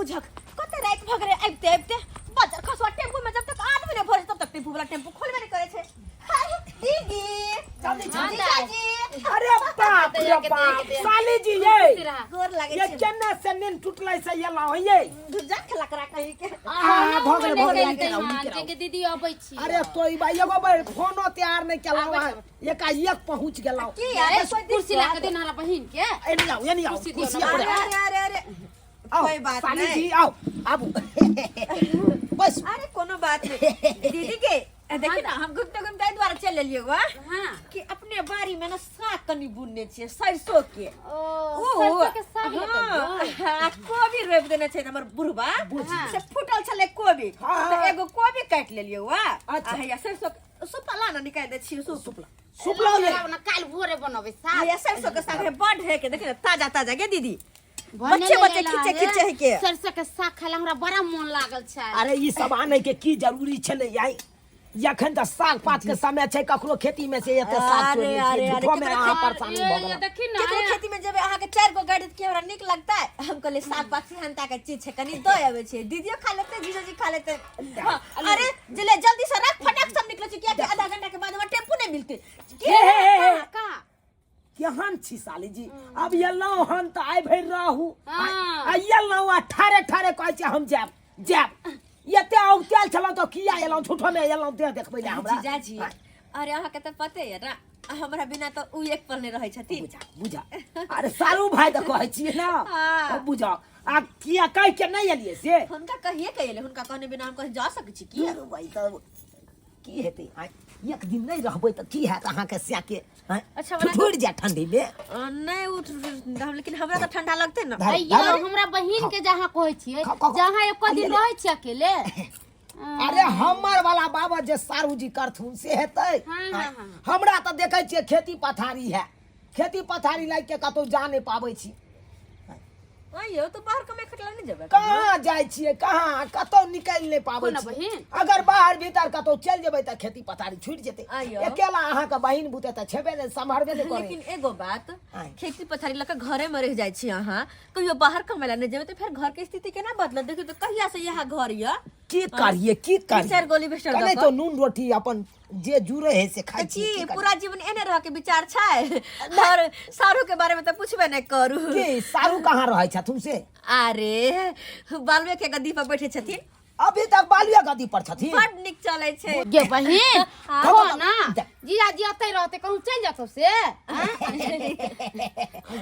बुझक कते राति भऽ गेलै आबिते आबिते बजर खसुआ टेम्पू में जब तक आदमी नहि भरै छै, तब तक टेम्पू वाला टेम्पू खोलबे नहि करै छै। अरे दीदी, जल्दी जल्दी जीजाजी, अरे बाप रे बाप, साली जी ये गोर लागै ये छै। केने से नींद टूटलै से एलहुँ ये? धुर्जा खेला करा कहीं के। हाँ, भऽ गेलै, भऽ गेलै, नीक रहू, नीक रहू। जे दीदी अबै छी। अरे तो ई भाई एगो बेर फोनो तैयार नहीं केलहुँ हँ, एकाएक पहुँच गेलहुँ। की यार, कोई कुर्सी ला के दिक्कत? दे ना हमरा बहिन के। एनी आउ, एनी आउ। कुर्सी दियौ कुर्सी ना। पर अरे अरे अरे अरे, आओ। कोई बात साली नहीं। जी, आओ, आबू, बस। अरे कोनो बात नहीं दीदी के। देखी ना, हम घूमते घूमते एहि दुआरे चलि एलियै वा कि अपने बाड़ी में ना साग कनि बुनने छियै सरसों के। ओ, उ, सरसों के साग हाँ, लेतै। आ कोबी रोपि देने छै हमर बुढ़बा से, फूटल छलै कोबी। हाँ। तऽ एगो कोबी काटि लेलियै वा। अच्छा। आ हैया सरसों के सुपला ना निकालि दै छियै सूप। सुपला, सुपला ले। ना काल्हि भोरे बनबै साग। हैया सरसों के साग है बड है के, देखी ना, ताजा ताजा गे दीदी। भने बच्चे ले बच्चे एला खींचे रे। खींचे है के। सरसों के साग खाय ला हमरा बड़ा मोन लागल छै। अरे ई सब आनै के की जरूरी छलै? आई एखन तऽ साग पात के समय छै, ककरो खेती में से एते साग अरे, चोरी अरे, अरे, झूठो में केकरो अहाँ खेती- परेशानी ये भऽ ये गेल। देखी ना। केकरो खेती में जेबै अहाँके चारि गो गाड़ि के हमरा नीक लगतै? हम कहलियै साग पात सेहनता के चीज छै, कनि दऽ अबै छियै, दीदियो खा लेतै, जीजोजी खा लेतै। हाँ, अरे जले जल्दी से रख, फटाक से हम निकलै छी, कियाकि आधा घंटा के बाद हमरा टेम्पू नहि मिलतै। हे हे हे हे। का? केहन छी साली जी? अब एलहुँ हन तऽ आइ भरि रहू। हाँ। आ एलहुँ आ ठारे ठारे कहै छै हम जायब जायब। एते औतायल छलहुँ तऽ किया एलहुँ? झूठो में एलहुँ देह देखबै लए हमरा। जीजाजी, अरे अहाँके तऽ पते यऽ ना, हमरा बिना तऽ उ एक पल नहि रहै छथिन। बुझा बुझा, अरे सारू भाई तऽ कहै छियै ना। हाँ। बुझा, आ किया कहि के नहि एलियै से? हुनका कहिए के एलै, हुनका कहने बिना हम कहीं जा सकै छी की? की भाई, तऽ की हेतै? आँय, एक दिन नहि रहबै तऽ की हैत अहाँके स्याके? आँय, अच्छा, ओना- ठुठुरि जायत ठंडी मे। नहि उठ हम, लेकिन हमरा तऽ ठंडा लगतै ना। धर, अइयो धर। हमरा बहिन के जहाँ कहै छियै, खाओ, खाओ, खाओ। जहाँ एको दिन अरे, रहै छियै अकेले। अरे हमर वाला बाबा जे सारू जी करथुन से हेतै। हाँ, हाँ, हाँ। हमरा तऽ देखै छियै खेती पथारी है, खेती पथारी लागि के कतौ जा नहि पाबै छी। आइयो तो बाहर कमाई खटला नहीं जेबै? कहाँ जाइ छियै, कहाँ कतौ निकलि नहि पाबै कोना छियै। बहिन? अगर बाहर भीतर कतौ चलि जेबै तऽ खेती पथारी छुटि जेतै। आइयो। अकेला अहाँके बहिन बुते तऽ छेबे नहि, सम्हरबे नहि करै। लेकिन एगो बात, आँय। खेती पथारी लऽ कऽ घरे में रहि जाइ छी अहाँ, कहियो बाहर कमाइ लए नहि जेबै तऽ फेर घर के स्थिति केना बदलत? देखियौ तऽ कहिया से इएह घर यऽ। की करिए, की करिए? चारि गोली बिस्तर कने दऽ कऽ। तो नून रोटी अपन जे जुड़े है से खाइ तऽ छी। की की करिए? पूरा जीवन एने रह के विचार छै? और सारू के बारे में तऽ पूछबे नहि करू। की सारू कहाँ रहै छथुन से? अरे बालवे के गद्दी पर बैठे छथिन। अभी तक बालुए गद्दी पर छथिन? बड नीक चलै छै। गे बहिन, हाँ। खो ना। जा। जीजा जी अतै रहते, कहूँ चलि जातौ से आँ?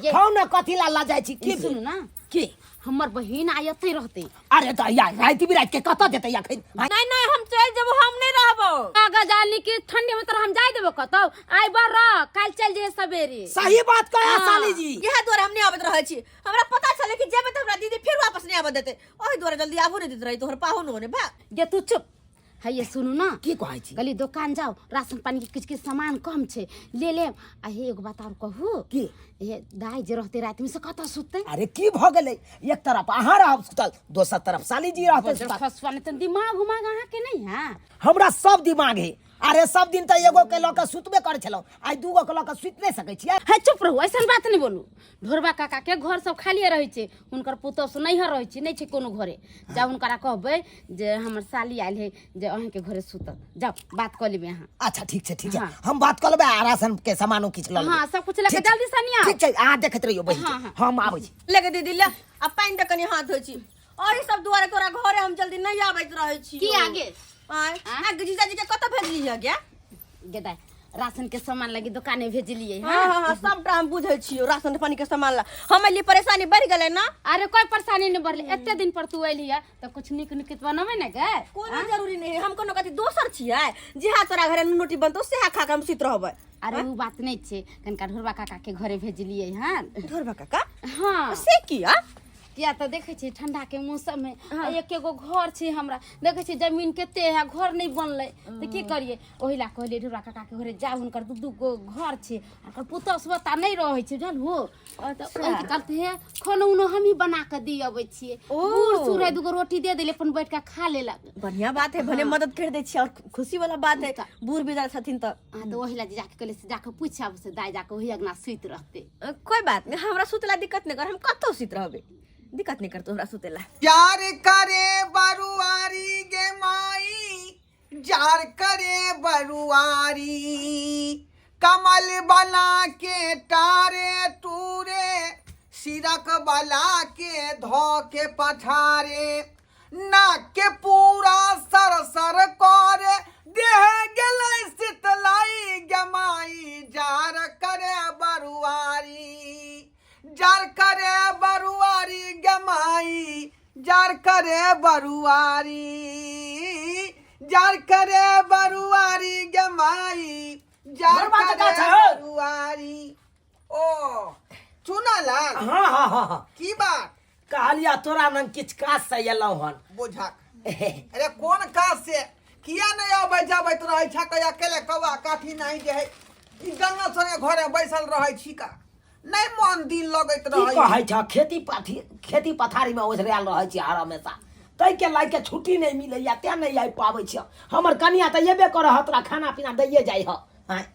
ये खाउ ने, कथी ला लजाइ छी की? सुनू ना। की? हमर बहिन आइ एतै रहते। अरे तऽ यार राति बिराति के कतऽ जेतै अखन? नहीं नहीं, हम चलि जेबो, हम नहीं रहबो। आगा जानी कि ठंडी में तोरा हम जाय देबो कतौ? आइ बर रह, काल्हि चलि जइहे सवेरे। सही बात कहे हाँ। साली जी। इएह दुआरे हम नहीं आबैत रहै छी, हमरा पता छलै कि जेबै तऽ हमरा दीदी फेर वापस नहीं आबऽ देतै, ओहि दुआरे जल्दी आबो नहीं दैत रही तोहर पाहुन होने भा। गे तू चुप है। ये सुनू ना। की कहै छी? कहली दोकान जाओ, राशन पानी के किछु किछु सामान कम छै, ले लेब। आ हे एगो बात और कहू। की? हे दाइ जे रहते राति में से कतऽ सुतते? अरे की भऽ गेलै? एक तरफ अहाँ रहब सुतल, दोसर तरफ साली जी रहतै सुतल। खसुआ नहि तऽ दिमाग उमाग अहाँके नहि है? हमरा सब दिमाग है। अरे सब दिन तऽ एगो के लऽ के सुतबे करै छलहुँ, आइ दूगो के लऽ के सुति नहि सकै छियै? हे चुप रहू, ऐसन बात नहि बोलू। ढोरबा काका के घर सब खालिए रहै छै, हुनकर पुतोह सब नैहर रहै छै, नहि छै कोनो घरे। जाउ हुनकरा कहबै जे हमर साली आयल है जे अहाँके घरे सुतत। जाउ बात कऽ लेबै अहाँ। अच्छा ठीक छै, ठीक छै। हाँ। हम बात कऽ लेबै आ राशन के सामानो किछु लऽ लेबै। हाँ, सब कुछ लऽ के ठीक छै। जल्दी से आउ। ठीक छै, अहाँ देखैत रहियौ बहिन हाँ, के। हाँ। हम आबै छी। ले गे दीदी, ले आ पानि दऽ कनि हाथ धोइ छी। और सब दुआरे तोरा घरे हम जल्दी नहीं आबैत रहै छी। की आगे? आय। आँय? आ जीजाजी के कतऽ भेजली है गे? गेदाय, राशन के सामान लगी दुकाने भेजलिए। हाँ हाँ हाँ, सबटा हम बुझै छियौ। राशन पानी के सामान ला हम एलियै, परेशानी बढ़ि गेलै ना। अरे कोई परेशानी नहीं बढ़ले, एते दिन पर तू एली है तो कुछ निक निक बनबे ने गे। कोनो जरूरी नहीं है, हम कोनो कथी दोसर छियै? जेहा तोरा घरे नून रोटी बनतौ सेहा खा के हम सुति रहबै। अरे उ बात नहीं छे, कनका ढोरबा काका के घरे भेजलिए हन। ढोरबा काका? हाँ। से किया? किया तऽ देखै छी ठंडा के मौसम में आ एक एगो घर छै हमरा, देखै छी जमीन कते है, घर नहीं बनलै तऽ की करिए? ओहि ला कहलिए ढोरबा काका के घरे जाउ, हुनकर दू दू गो घर छै, हुनकर पुतोह सुता नहीं रहै छै, बुझलहु? तऽ ओहि के चलते हे खानो उनो हमही बना कऽ दी अबै छियै। बूढ़ सूढ़ है, दूगो रोटी दे देली, अपन बैठ कऽ खा लेलक। बढ़िया बात है, भले मदद कर दै छियै और खुशी वाला बात है, बूढ़ बिदार छथिन तऽ। हाँ, तऽ ओहि ला जे जाके कहलिए से जाके पूछि आबू से दाइ जाके ओहि अंगना सुति रहतै। कोई बात नहीं, हमरा सुतला दिक्कत नहीं कर, हम कतौ सुति रहबै। दिक्कत नहीं करतो हमरा सुतेला। जार करे बरुआरी गे माई, जार करे बरुआरी, कमल बना के टारे टूरे, सिरक बला के धो के पठारे, नाक के पूरा सर सर करे, देह गेलै शीतलाई गे माई, जार करे बरुआरी, जार करे बरुआरी गे माई, जार करे बरुआरी, जार करे बरुआरी गे माई, जार बरुआ के करे गाछ हौ। बरुआरी। ओ चुना लाल। हाँ हाँ हाँ हाँ। की बात? कहलिया तोरा नंग किछु काज से एलहुँ हन। बुझक अरे कोन काज से किया नहीं अबै जाबैत रहै छ? कहिया अकेले कौआ काठी नहीं जे है ई गंगा संगे घरे बैसल रहै छी का नहीं मन दिन लगैत की रहै। कहै छ, खेती पाथी खेती पथारी में ओझरायल रहै छी हर हमेशा, ताहिके लए के छुट्टी नहि मिलैया, तें नहि आबि पाबै छी। हमर कनिया तऽ एबे करऽ ह, तोरा खाना पीना दैये जाइ ह। आँय,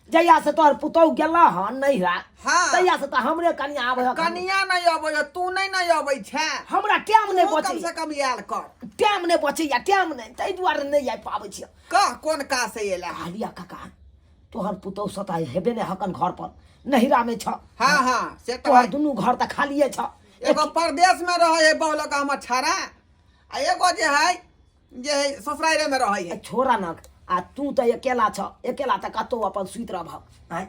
जहिया से तोहर पुतहु गेल हन नैहरा, हाँ। तहिया से तऽ हमरे कनिया आबै ह। कनिया नहीं अबै ह, तू नहीं नहीं अबै छे। हमरा टाइम नहि तू कम बचैया, से कम आयल कर। टाइम नहि बचैया, टाइम नहि, ताहि दुआरे नहि आबि पाबै छी। कह कोन काज से एला? कहलिया काका, तोहर पुतहु सता हेबे नहि हकन घर पर, नैहरा में छ। हाँ हाँ से तो तोहर है। दुनू घर तऽ खालिए छ। एगो परदेश में रहे है बहुलक हमर छाड़ा, आ एगो जे है जे है ससुरारे में रहे है। छोड़ा न, आ तू तऽ अकेला छ, अकेला तऽ कतौ अपन सुति रहब। आँय,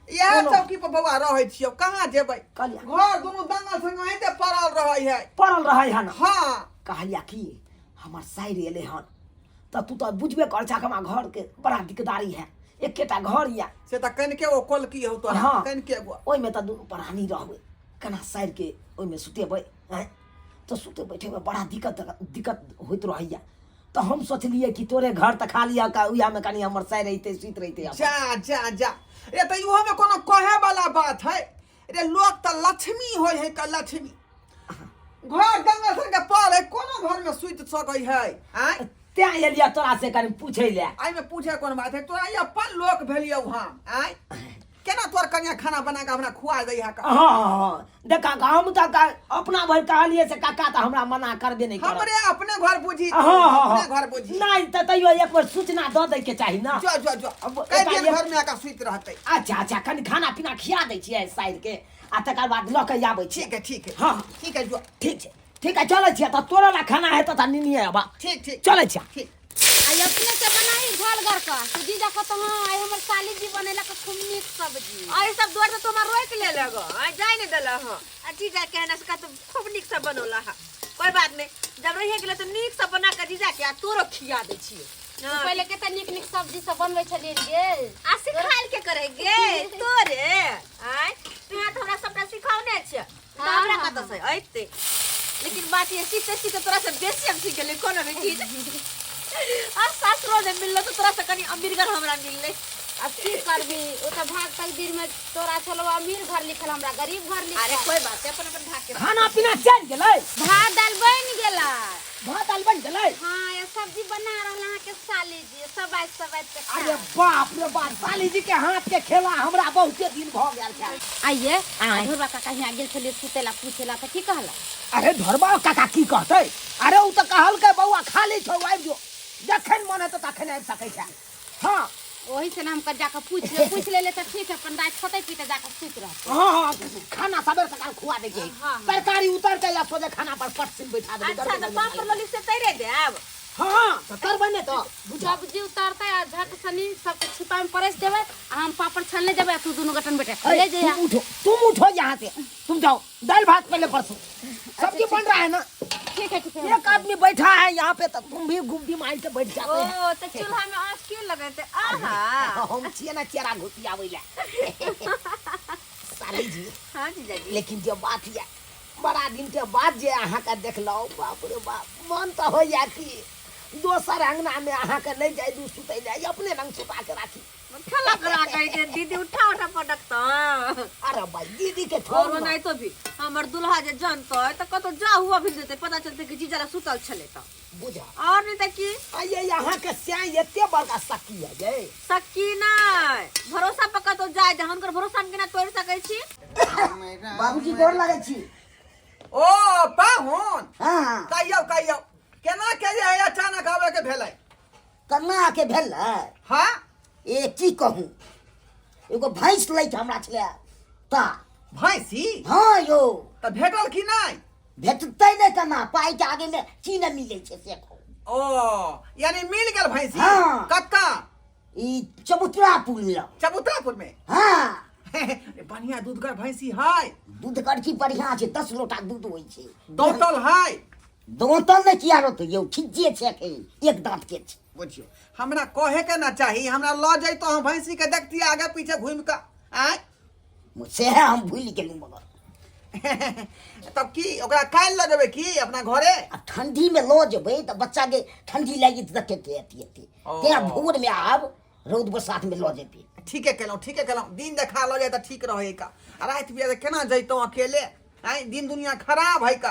इएह कोनो- चौकी पर बौआ रहै छियौ, कहाँ जेबै? कहलिया। घर दुनू दंगल संग अहिते पड़ल रहै है। पड़ल रहै हन। हाँ। कहलिया कि हमर साइर एलै हन तऽ तू तऽ बुझबे कर छह हमरा घर के बड़ा दिकदारी है, एकेटा घर या। से तऽ कनिके ओ कोलकी हौ तोरा। हाँ। कनिके गो। ओहिमे तऽ दुनू प्राणी रहबै, केना साइर के ओहिमे सुतेबै? आँय, तऽ सुते बैठेमे बड़ा दिक्कत दिक्कत होइत रहैया, तऽ हम सोचलियै कि तोरे घर तऽ खाली है, उएहमे कनि हमर साइर रहितै, सुति रहितै अपन। जा जा जा रे, तऽ इहोमे कोनो कहे वाला बात है रे? लोक तऽ लक्ष्मी होइ है का, लक्ष्मी घर गंगा संग के पर है, कोनो घर में सुति सकै है? आँय, तें एलियै तोरा से कनि पूछै लए। एहिमे पूछे कोन बात है? तोरा ई अपन लोक भेलियौ हम। आँय, केना तोर कनिया खाना बना के हमरा खुआ दै है का? हाँ हाँ हाँ, देखा हम तऽ अपना भरि कहलियै से काका तऽ हमरा मना करबे नहि करत। हमरे अपने घर बुझी, हाँ हाँ हाँ, अपने घर बुझी। नहि तऽ तैयो एक बेर सूचना दऽ दै के चाही ना। जो जो जो, अब कई दिन एकाएक- घर में आके सुति रहतै। अच्छा अच्छा, कनि खाना पीना खिया दै छियै साइर के आ तकर बाद लऽ के आबै छियै। ठीक है ठीक है। हाँ। ठीक है, जो। ठीक छै ठीक है, चलै छियै तऽ। तोरा ला खाना हेतौ तऽ निनिये अबा। ठीक ठीक। चलै छियै। ठीक। आई अपने से बनाई झोल गर का तो जीजा कहता हाँ, आई हमर साली जी बनेला के खूब नीक सब्जी। आ ई सब दुआर से तो हमरा रोक ले लगो, आ जाय नहीं देला। हां, आ जीजा कहना से का तो खूब नीक से बनौला हा। कोई बात नहीं, जब रहिए गेलै तो नीक से बना के जीजा के आ तोरो खिया दै छियै। तू पहिले के त नीक नीक सब्जी सब बनबै छलियै गे। आ सिखायल के करे गे तोरे? आय, तू तऽ हमरा सबटा सिखौने छै तऽ हाँ, हमरा हाँ, कतऽ से अइतै? लेकिन बात ये सीखते सीखते तोरा से बेसी हम सीख गेलियै कोनो भी चीज। आ सासुरो जे मिललो तऽ तोरा से कनि अमीरगर हमरा मिललै। अब की करबी, ओ तऽ भाग तकदीर में तोरा छलो अमीर घर लिखल, हमरा गरीब घर लिखल। अरे कोई बात नहीं, अपन अपन भाग के। खाना पीना चलि गेलै? भात दाल बनि गेलै। भात दाल बनि गेलै? हाँ, ये सब्जी बना रहल अहाँ के साली जी, सब आज सब आज के अरे बाप रे बाप, साली जी के हाथ के खेला हमरा बहुते दिन भऽ गेल छै। आइए। आँय। ढोरबा काका यहाँ गेल छलियै सुतेला पूछेला तऽ की कहला? अरे ढोरबा काका की कहतै? अरे ओ तऽ कहलकै बौआ खाली छौ, आबि जो, जखन मन हेतौ तखन आबि सकै छै। हाँ। ओही से ना हम जाके पूछ ले, पूछ ले ले तऽ ठीक है, अपन राति खतै पीते जाके सुति रहतै। हाँ हाँ, खाना सबेर सकाल खुआ दै के, हाँ। तरकारी उतर के या सोझे खाना पर पट सिन बैठा देबै। अच्छा, तऽ पापड़ लोली से तैरे देब? हाँ, तऽ तरबै ने तऽ बुझ। सब्जी उतारतै आ झट सनी सबके छिपा में परसि देबै आ हम पापड़ छानले जेबै आ तू दुनू गटन बेटा अरे, ले जइहा। तुम उठो, तुम उठो यहाँ से, तुम जाओ दाल भात पहले परसो, सब्जी बन रहा है ना। ठीक है ठीक है। एक आदमी बैठा है यहाँ पे तो तुम भी गुब्बी मार के बैठ जाते हैं। ओ तऽ चूल्हा में आँच के लगेतै? आहा, हम छियै ना चेरा घुसियाबै ला साली जी। हाँ जीजा जी। लेकिन जे बात ये, बड़ा दिन के बाद जे अहाँके देखलहुँ, बाप रे बाप, मन तऽ होइया कि दोसर अंगना में अहाँके नहि जाय दू सुतै लए, अपने रंग सुता के राखी। खेला करा कहै छै दीदी उठा उठा पटकतौ। अरे भाई, दीदी के छोड़ और ओनाहितो भी हमर दुल्हा जे जनतै तऽ कतौ जा हुआ भी देतै, पता चलतै कि जीजा ला सुतल छलै तऽ बुझा। और नहीं तऽ की। आइए, अहाँके स्याह एते बड़का सकी है जे सकी नहि, भरोसा पर कतौ जाय दे, हुनकर भरोसा हम केना तोड़ि सकै छी? बाबूजी, गोर लगै छी। ओ पाहुन। हाँ। कहियौ कहियौ, केना के जे है अचानक आबे के भेलै? केना के भेलै? हाँ। ए की कहूँ, एगो भैंस लैके हमरा छलै ता। भैंसी? हाँ यौ। तऽ भेटल कि नहि? भेटतै नहि केना, पाइ के आगे मे की नहि मिलै छै से कहू। ओ यानी मिल गेल भैंसी? हाँ। कतऽ? ई चबूतरा पुल लग। चबूतरापुर में? हाँ। बढ़िया दूधगर भैंसी है। दूधगर की बढ़िया छै, 10 लोटा दूध होइ छै। दौतल है? दौतल नहि किया रहतै यौ, खिज्जे छै एखन, एक दाँत के छै। बुझियौ, हमरा कहे के ना चाही, हमरा लऽ जैतो हम भैंसी के देखती आगे पीछे घूमि कऽ। आँय? सएह हम भूलि गेलहुँ मगर। तब की ओकरा काल्हि लऽ जेबै की अपना घरे? आ ठंडी में लऽ जेबै तऽ बच्चा के ठंडी लागि जेतै तऽ कते अथी हेतै। ओ। तें भोर में आब रौद बसात में लऽ जेबै। ठीके केलहुँ, ठीके केलहुँ, दिन देखा लऽ जाय तऽ ठीक रहै का, आ राति बिराति केना जैतहुँ अकेले? आँय, दिन दुनिया खराब है का।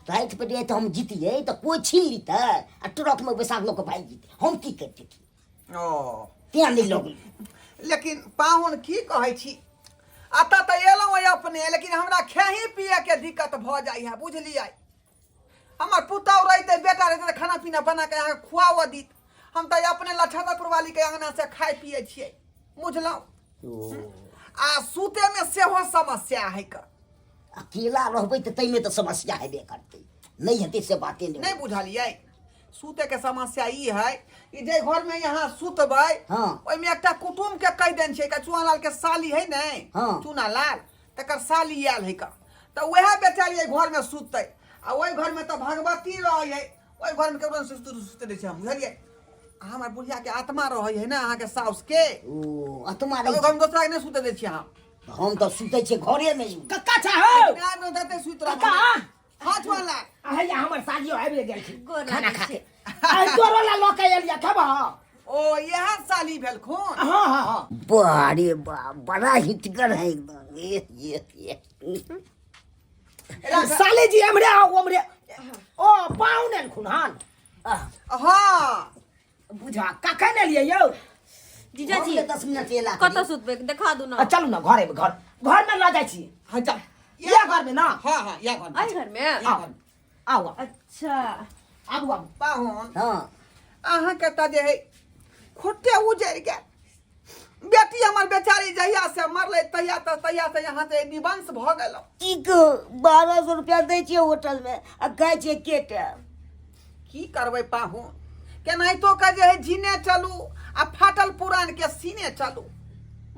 राति पर तऽ हम जीतियै तऽ कोइ छीन लितै आ ट्रक में बैसा कऽ लऽ कऽ भागि जेतै, हम की करितियै? ओ तें नहि लऽ गेलियै। लेकिन पाहुन की कहै छी, एतऽ तऽ एलहुँ हँ अपने, लेकिन हमरा खेही पियके दिक्कत भऽ जाइ है, बुझलियै? हमर पुतहु रहितै, बेटा रहितै तऽ खाना पीना बना कऽ अहाँके खुआबऽ दित। हम तऽ अपने लछनपुर वालीके अङ्गनासँ खाइ पियै छियै, बुझलहुँ? आ सुतैमे सेहो समस्या है का। अकेला रहबै तऽ ताहिमे तऽ समस्या हेबे करतै, नहि हेतै से बाते नहि। नहि बुझलियै, सुतैके समस्या ई है कि जे घरमे यहाँ सुतबै, हाँ। ओहिमे एकटा कुटुम्ब के कहि देने छै, चुनालाल के साली है ने, हाँ। चुनालाल तकर साली आयल है का, तऽ वएह बेचारी एहि घरमे सुततै, आ ओहि घरमे तऽ भगवती रहै है, ओहि घरमे केकरो नहि सुतै दै छै हम, बुझलियै? हमर बुढ़िया के आत्मा रहै है ने अहाँके साउस के। ओ आत्मा तऽ रहै ओहि घरमे दोसरा के नहि सुतै दै छियै हम। हम तऽ सुतै छियै घरेमे। कक्का छहो? लेकिन आब नहि सुति रहब। कक्का। हाँ चुनालाल। हैया हमर सालियो आबि गेलखिन गोर खाना लागै खा छी। के। आइ तोरो ला लऽ के एलियै, खेबह? ओ इएह साली भेलखुन? हाँ हाँ हाँ। वाह रे वाह, बड़ा हिटगर है एकदम। ये ये ये साले जी एमरे आओ, ओमरे ओ पाहुन एलखुन हन। हाँ। बुझा कखन एलियै यौ? जीजाजी 10 मिनट एला। कतऽ सुतबै देखा दू ना। आ, चलू ना घरे में, घर घर में लऽ जाइ छी। हाँ जा। इएह घर में ना? हाँ हाँ, इएह घर में। एहि घर में? आउ आउ आउ। अच्छा। आबू आबू। पाहुन। हाँ। अहाँके तऽ जे है खुट्टे उजरि गेल। बेटी हमर बेचारी जहिया से मरलै तहिया तऽ तहिया से यहाँ से निवंश भऽ गेलहुँ। की कहू, 1200 रुपया दै छियै होटल में आ खाइ छियै के टाइम। की करबै पाहुन, केनाहितो के जे है जीने चलू आ फाटल पुरान के सीने चलू,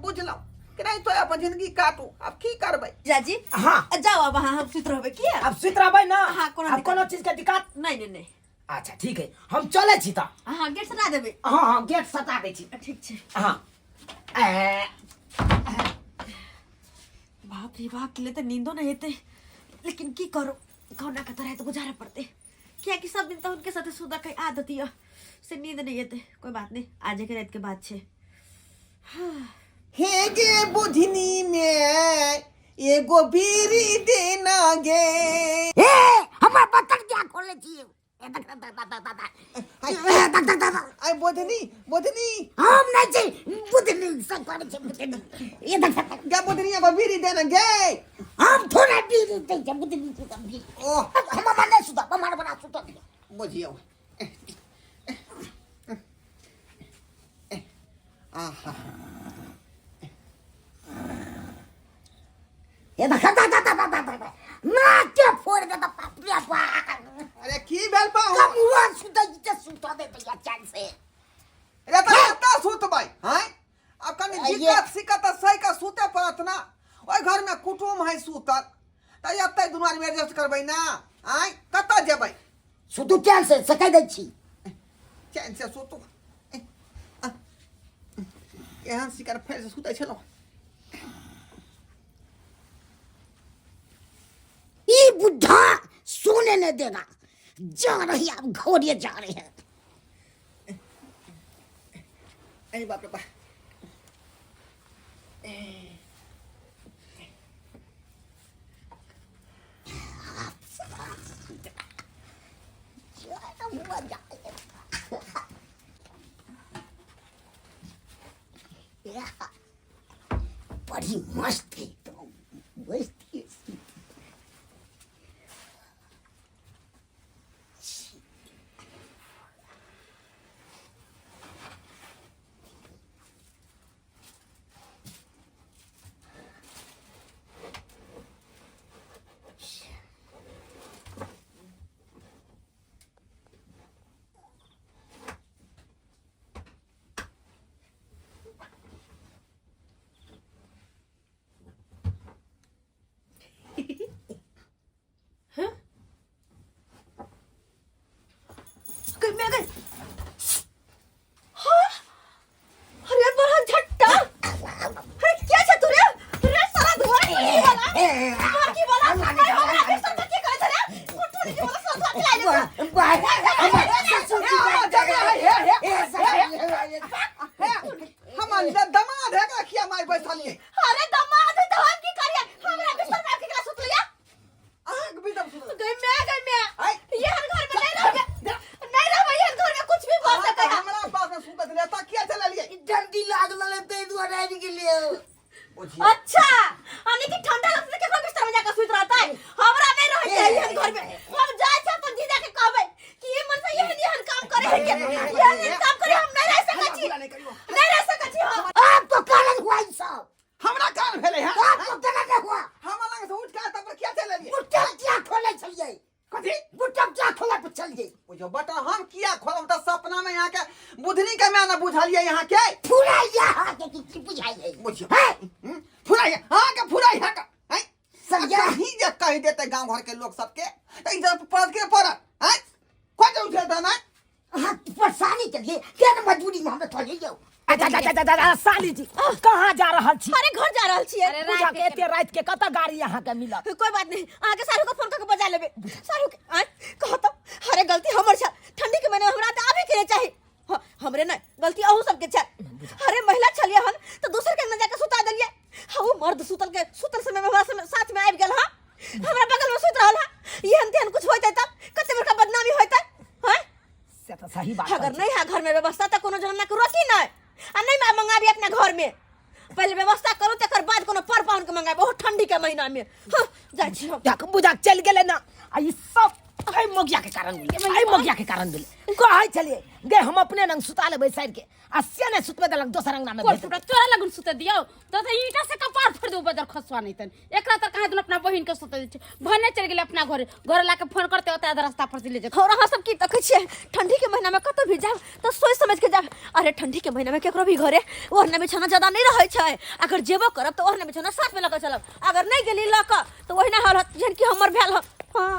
बुझलहुँ? केनाहितो अपन जिंदगी काटू, आब की करबै? जीजाजी। हाँ। जाओ अब अहाँ, हम सुति रहबै किया? अब सुति रहबै ना? हाँ, कोनो आब दिक्कत कोनो चीज के दिक्कत नहीं। नहीं नहीं। अच्छा ठीक है, हम चलै छी तऽ। हाँ, गेट सटा देबै। हाँ हाँ, गेट सटा दै छी। ठीक छै। हाँ। ए, बाप रे बाप, के लिए तऽ नींदो नहीं हेतै, लेकिन की करू, कहुना के तरह तऽ गुजारे पड़तै, कियाकि सब दिन तऽ हुनके साथे सुतऽ के आदत यऽ, से नींद नहीं हेतै। कोई बात नहीं, आजे के रात के बात छै। हे गे बुधनी में एगो बीड़ी देना गे। हे, हमर बतन क्या खोले छी? ए, देख, देख, देख, देख, देख, देख, देख, देख, देख। आई बुधनी, बुधनी। हम नहीं छी बुधनी, सब करै छै बुधनी। ए, देख, देख, देख। गे बुधनी एगो बीड़ी देना गे। हम थोड़ा बीड़ी दै छै बुधनी के सब बीड़ी। ओह। हम हमर नहि सुतब, हमर बड़ा सुतब। बुझियौ। आहा। ए, देख, देख, देख, देख, देख, देख, देख। नाक के फोड़ दे तऽ बाप रे बाप। अरे की भेल पाहुन? कमुआ सुतै छै, सुतऽ दे दैया चैन से। अरे तऽ कतऽ सुतबै हैं? आब कनि आइये। दिक्कत सिक्कत तऽ सहि कऽ सुतै पड़त ना। ओहि घरमे कुटुम है सुतल, तऽ एतै दुनू आदमी एडजस्ट करबै ना। आँय, कतऽ जेबै? सुतू चैन से, से कहि दै छी। चैन से सुतू। एहन शिकार फेर से सुतै छलहुँ। ई बुढ़ा सोने नहीं देगा, जा रही आप घोड़े जा रहे हैं। अरे बाप रे बाप। बड़ी मस्त है एकदम मस्त है। गई मैं गई हाँ अरे बड़ा झट्टा अरे क्या छे तू रे रे सारा धुआं की वाला धुआं की वाला अरे हमरा बिस्तर पर की करे छे रे कुटुर की वाला सारा धुआं चला ले हमर दमाद है का खिया मार बैसलिए अरे दमाद है तो हम की करिए हमरा बिस्तर पर केकरा सुतलिया अहाँ के बिस्तर सुतल गई मैं गई मैं आय। ये हर घर में नहीं रहबे नहीं रहबे ये घर में कुछ भी बोल सके है हमरा पास में सुतल छलै तऽ किया चललिए ठंडी लागल ताहि दुआरे आबि गेलियै अच्छा यानी कि ठंडा लगता है केकरो बिस्तर में जाकर सुत रहता है हमरा नहीं रहे के एहन घर में हम जाय छै अपन जीजा के कहबै कि ई मन से एहन एहन काम करे है के एहन एहन काम करे हम नहीं रह सकै छी नहीं रह सकै छी हम आप तो कारण हुआ ई सब हमरा कान भेलै है आप तो केना के हुआ हमरा लग से उठ के तब पर किया चललिए बुटम किया खोले छलियै कथी बुटम किया खोले पर छलियै बुझो बटा हम किया खोलब तऽ सपना में यहाँ के बुधनी के मैं न बुझलिए यहाँ के फुराइया हाँ के की की बुझाइयै बुझियो हैं फुराई हाँ के फुराई हाँ के हैं सरिया। कहीं जे कहि देते गांव घर के लोग सबके तऽ इधर पड़त के पड़त हैं कोई जे उठे ना अहाँ परेशानी के लिए केना मजबूरी में हमरा थोड़े यौ अच्छा अच्छा अच्छा अच्छा, अच्छा साली जी कहाँ जा रहल छी अरे घर जा रहल छियै अरे बुझा राति के एते राति के कतऽ गाड़ी अहाँ के मिलत कोई बात नहीं अहाँ के सारू के फोन करके बजा लेबे सारू के आय कहो तो अरे गलती हमर छल ठंडी के महीने में हमरा तऽ आबे के नहि चाही हाँ, हमरे नहीं गलती अहू सबके छल अरे महिला छलिए हन तऽ दोसर के अंगना जाके सुता देलिए हाँ वो मर्द सुतल के सुतल समय में हमरा साथ में आबि गेल हँ हमरा बगल में सुति रहल हँ एहन तेहन कुछ होइतै तब कते बड़का बदनामी होइतै हँ से तऽ सही बात अगर कहै छी। नहीं है घर में व्यवस्था तो कोनो जमाना के रोकी नहीं आ नहीं मैं मंगाबी अपना घर में पहले व्यवस्था करू तकर बाद कोनो पर पाहुन के मंगाबी बहुत ठंडी के महीना में हाँ, जाइ छी हम देख बुझा चलि गेलै ना आ ई सब एहि मोगिया के कारण भेलै एहि मोगिया के कारण भेलै कहै छलियै गे हम अपने नंग सुता लेबै साइड के आ से नहि सुतबै देलक दोसर अंगना में कोर भेज फुटा तोरा लगन सुते दियौ तो तो ईटा से कपार फोड़ देबो बदर खसवा नहीं तन एकरा तर कहाँ दिन अपना बहिन के सुते दै छै भने चल गेलै अपना घरे घर लाके फोन करते ओते आधा रास्ता पर से ले जेतै और अहाँ सब की देखै छियै ठंडी के महीना में कतौ भी जायब तऽ सोचि समझ के जायब अरे ठंडी के महीना में केकरो भी घरे ओढ़ना बिछौना ज्यादा नहीं रहै छै अगर जेबो करब तऽ ओढ़ना बिछौना साथ में लऽ कऽ चलब अगर नहीं गेली लऽ कऽ तऽ ओहिना हाल होत जेहन कि हमर भेल हँ। हाँ।